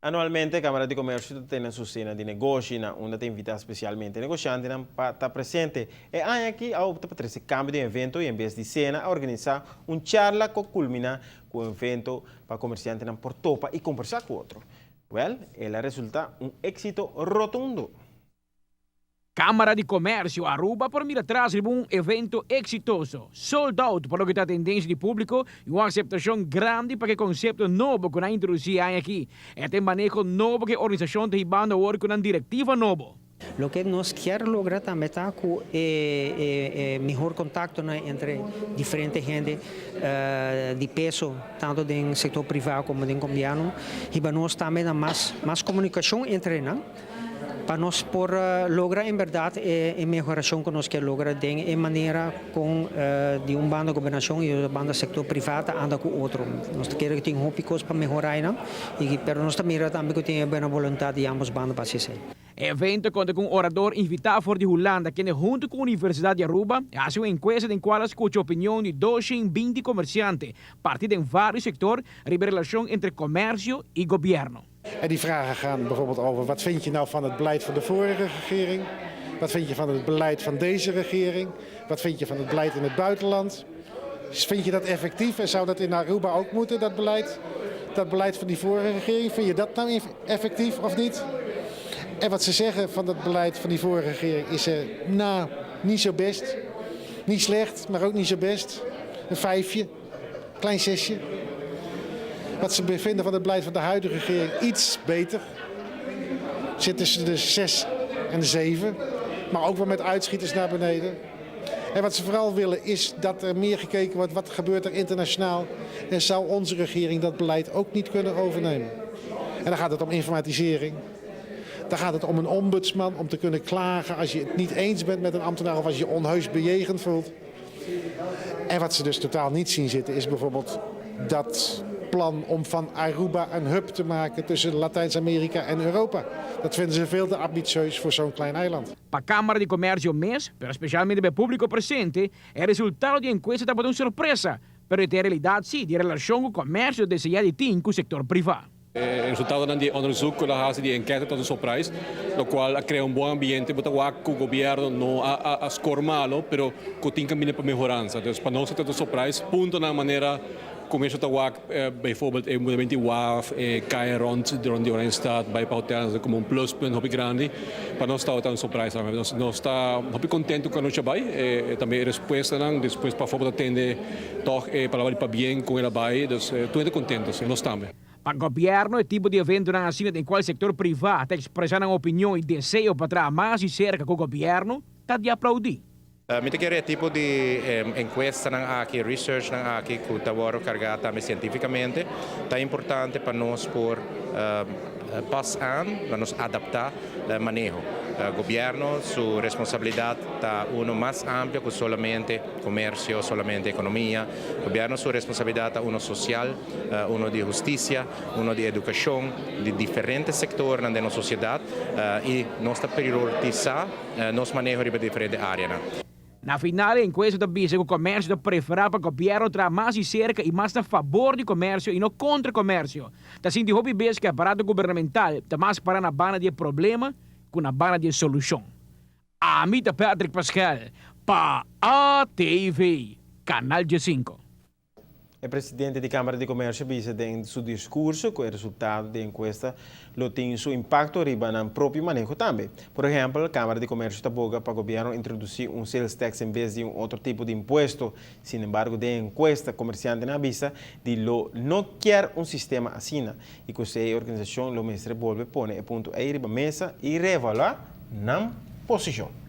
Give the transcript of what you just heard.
Anualmente, Camara di Comercio tin su cena di negoshi, na unda ta invita specialmente negociantenan pa ta presente. E aña aki a opta pa trece cambio di evento y en bes di cena, a organisa un charla cu a culmina cu un evento pa comerciantenan por topa y combersa cu otro. Well, el a resulta un exito rotundo. Camara di Comercio Aruba por mira atras riba un evento exitoso, sold out pa loke ta atendencia di publico y un aceptacion grandi pa e concepto nobo cu nan a introduci e aña aki. E ta maneho nobo cu e organisacion ta hibando awor cu un directiva nobo. Loke nos kier logra tambe ta cu e miho contacto entre diferente hende di peso, tanto den sector priva como den gobierno, y pa nos tambe mas comunicacion entre nan, pa nos por logra en berdad e mehoracion cu nos kier logra di manera cu di un banda gobernacion y otro banda sector priva anda cu otro. Nos kier cu tin hopi cos pa mehora, no? Y, pero nos tambe tambe cu tin bon boluntad di ambos banda pa haci. E evento a conta cu un orador invita for di Hulanda, cu hunto cu Universidad di Aruba, a haci un encuesta den cual a scucha opinion di 220 comerciante, parti den varios sector, riba relacion entre comercio y gobierno. En die vragen gaan bijvoorbeeld over: wat vind je nou van het beleid van de vorige regering? Wat vind je van het beleid van deze regering? Wat vind je van het beleid in het buitenland? Vind je dat effectief en zou dat in Aruba ook moeten, dat beleid? Dat beleid van die vorige regering, vind je dat nou effectief of niet? En wat ze zeggen van dat beleid van die vorige regering is, nou, niet zo best. Niet slecht, maar ook niet zo best. Een vijfje, klein zesje. Wat ze vinden van het beleid van de huidige regering, iets beter. Zit tussen de 6 en de 7. Maar ook wel met uitschieters naar beneden. En wat ze vooral willen, is dat er meer gekeken wordt: wat gebeurt er internationaal? En zou onze regering dat beleid ook niet kunnen overnemen? En dan gaat het om informatisering. Dan gaat het om een ombudsman om te kunnen klagen als je het niet eens bent met een ambtenaar of als je je onheus bejegend voelt. En wat ze dus totaal niet zien zitten, is bijvoorbeeld dat plan om van Aruba een hub te maken tussen Latijns-Amerika en Europa. Dat vinden ze veel te ambitieus voor zo'n klein eiland. Pa Camara di Comercio mes, pero specialmente pa e publico presente, e resultado di e encuesta tabata un sorpresa, pero e realidad si, di relacion cu comercio ta desea di tin cu sector priva. E resultado di onderzoek cu a haci di encuesta ta un surprise, locual a crea un bon ambiente, pa cu gobierno no a score malo, pero cu tin caminda pa mehoransa. Anto, pa nos ta un surprise, punto na manera comercio ta wak bijvoorbeeld e movimento WAF, caya rond di Oranjestad, bay pa hotel como un pluspunt hopi grandi. Pa nos ta un surprise. Nos ta hopi contento cu nos bay, tambe respuesta nan, despues pa favor atende toch palabra pa bien cu el a bay, dus tur contento, nos tambe. Pa gobierno, e tipo di evento asina den cual sector priva ta expresa nan opinion y deseo pa traha mas di cerca cu gobierno, ta di aplaudi. Mi ta kere tipo di encuesta nan aki, research nan aki, cu ta wordo carga tambe cientificamente, ta importante pa nos por pas aan, pa nos adapta maneho. Gobierno, su responsabilidad ta uno mas amplio cu solamente comercio, solamente economia. Gobierno su responsabilidad ta uno social, uno di husticia, uno di educacion, di diferente sector den nos sociedad y nos ta priorisa nos maneho di diferente area. Na final, e encuesta ta bisa cu comercio ta prefera pa gobierno traha mas di cerca y mas na fabor di comercio y no contra comercio. Ta sinti hopi bes cu e aparato gubernamental ta mas para na banda di problema cu na banda di solucion. Ami ta Patrick Pascal, pa ATV, Canal G5. E presidente di Camara di Comercio a bisa den su discurso cu e resultado di encuesta lo tin su impacto riba nan propio maneho tambe. Por ehempel, Camara di Comercio ta boga pa gobierno introduci un sales tax en bes di un otro tipo di impuesto. Sin embargo, den encuesta, comerciantenan a bisa di lo no kier un sistema asina y cu e organisacion lo mester bolbe pone e punto ey riba mesa y reevalua nan posicion.